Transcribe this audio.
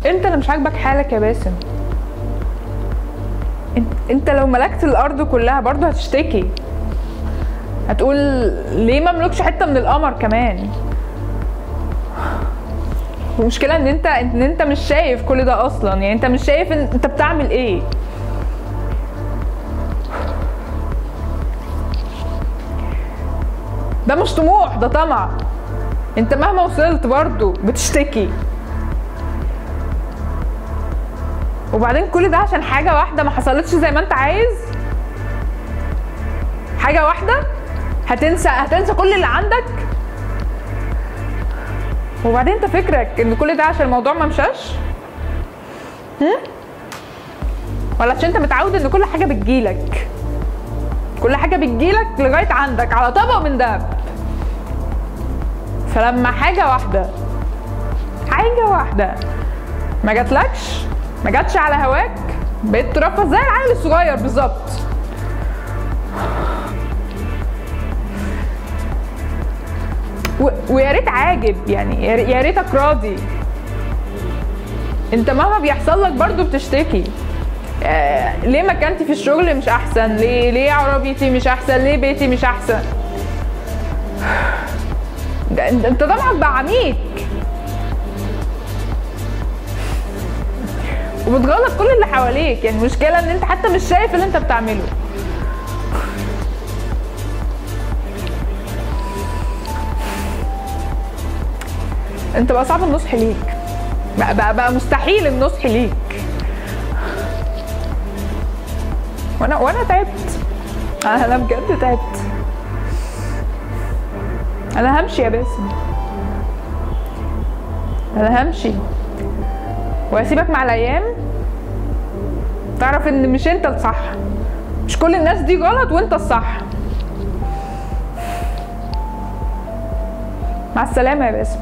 انت اللي مش عاجبك حالك يا باسم. انت لو ملكت الارض كلها برضه هتشتكي، هتقول ليه ما مملكش حتة من القمر كمان. المشكلة ان انت مش شايف كل ده اصلا، يعني انت مش شايف ان انت بتعمل ايه. ده مش طموح، ده طمع. انت مهما وصلت برضو بتشتكي. وبعدين كل ده عشان حاجة واحدة ما حصلتش زي ما انت عايز. حاجة واحدة هتنسى كل اللي عندك. وبعدين انت فكرك ان كل ده عشان الموضوع ما مشاش؟ ولا عشان انت متعود ان كل حاجة بتجيلك، كل حاجة بتجيلك لغاية عندك على طبق من دهب. فلما حاجة واحدة ما جاتلكش، ما جاتش على هواك، بقيت ترفض زي العيل الصغير بالظبط. ويا ريت عاجب، يعني يا ريتك راضي. انت مهما بيحصل لك برضو بتشتكي. ليه مكانتي في الشغل مش احسن؟ ليه عربيتي مش احسن؟ ليه بيتي مش احسن؟ ده انت طمعك بقى عميق وبتغلط كل اللي حواليك. يعني المشكلة ان انت حتى مش شايف اللي انت بتعمله. انت بقى صعب النصح ليك، بقى مستحيل النصح ليك. وانا تعبت، انا بجد تعبت. انا همشي يا باسم، انا همشي واسيبك مع الايام تعرف ان مش انت الصح، مش كل الناس دي غلط وانت الصح. مع السلامة يا باسم.